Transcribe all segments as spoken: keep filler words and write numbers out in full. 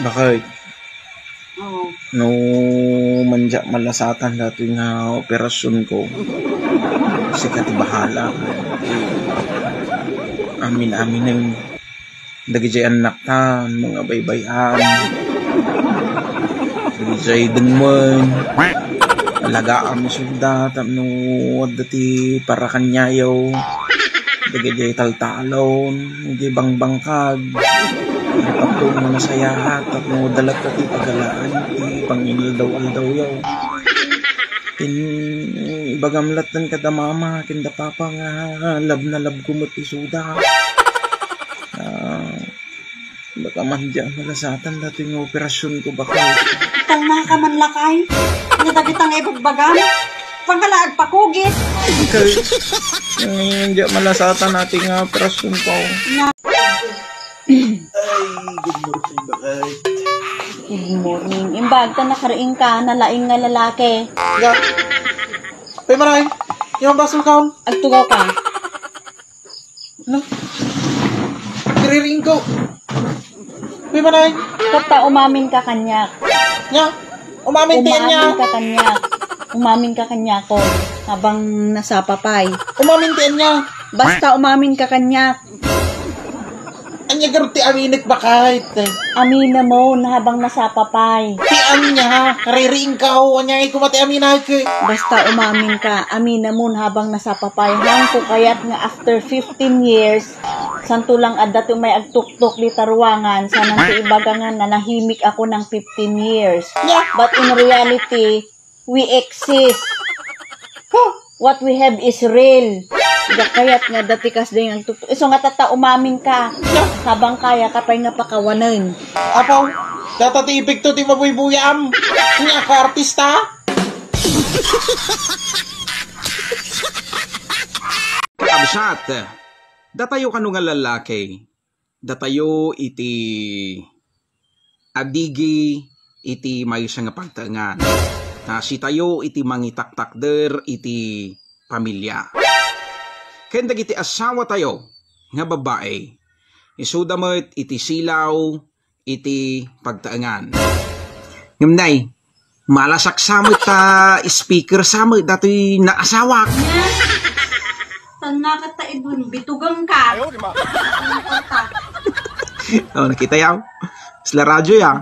Bakit? Oo. No, mangdiak malasatan datoy nga operasionko, sika ti bahala. Amin-aminen. Dagidiay annakta, mangbaybay-an. Dagidiay dengmen. Alagaam isuda tapno adda ti para kaniayo. Dagidiay taltalon, diay bangbangkag. Tapno manasayaat, tapno adda latta ti pagalaan ti panginaldaw-aldawyo. Ken ibagam latta kada mama, ken da papa nga love na love ko met isuda. Ah, baka mangdiak malasatan datoy nga operasionko, bakit. Talna ka man, lakay. Nga dagita nga ibagbagam. Pangala agpakugit. Bakit? Mangdiak malasatan datoy nga operasionko. Ay, good morning, bakit. Good morning. Imbag ta nakariing ka, nalaing nga lalaki. Nga. Pay maray, yung basol kaon. Agtugaw ka. Ano? Kiriring ko. Pay maray. Tatta, umamin ka kaniak. Nga? Umamin ti Umamin anya. ka kaniak. Umamin ka kaniakon habang nasapa pay. Umamin ti anya. Basta umamin ka kaniak. Anya garud ti aminek, bakit? Aminamon habang nasapa pay. Ti anya, ririing ka, o anya, ikaw mati aminek. Basta umamin ka, aminamon habang nasapa pay. Hangko kayat nga after fifteen years, santo lang adda ti umay agtuktok dita ruangan, sanan ti ibaga nga nanahimik ako ng fifteen years. Yeah. But in reality, we exist. Huh. What we have is real. Dakayat nga dati kas dayang agtuktok. Isu nga tatta, umamin ka. Habang kaya ka pay nga pakawanen. Apaw, data ti epekto ti mabuybuyaam. Nga ka artista? Kabsat, datayo kano nga lalaki, datayo iti adigi iti maysa nga pagtaengan. Ta sitayo iti mangitaktakder iti pamilia. Ken dagiti asawatayo nga babbai, isuda met iti silaw iti pagtaengan. Ngem nay, malasak sa met ta speaker sa met datoy naasawak. Tan nga ket ta ibun, bitugang ka. Ayaw, di ma. Oh, nakita yaw. Sila radyo ya.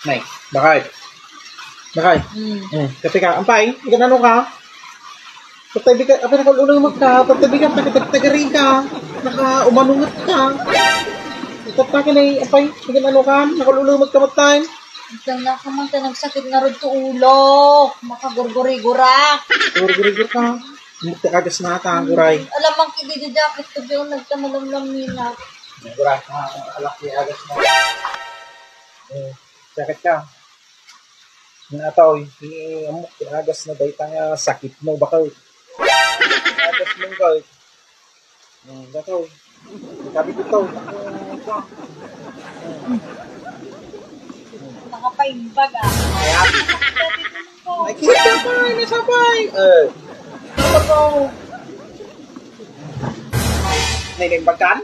Nay, bakit? Bakit? Hmm. Hmm, kape ka. Ampay, ikan ano ka? Tatabi ka, apa, nakaulong ka? Tatabi ka, taga-, taga-, tagari ka. Naka-, umanungat ka. Itata ka na, apay, ikan ano ka? Nakaulong ka matay. Ikaw na ka man, ta nagsakit nga rod to ulo. Makagurgurigura. Gurgurigura ka. Agas na ata, guray. Alam ang kidi di jacket ko, di ako nagtamalamlam nila. Guray, ah, alak ni agas na. Eh, sakit ka. Nga ataw, eh, amok, agas na dayta nga sakit mo, baka, eh. Agas mo, baka, eh. Hmm, baka, eh. Sabi ko to. Nakapaimbag, ah. Ay, kita pa, ini sabay. Eh. Ano to? May naimbag ka?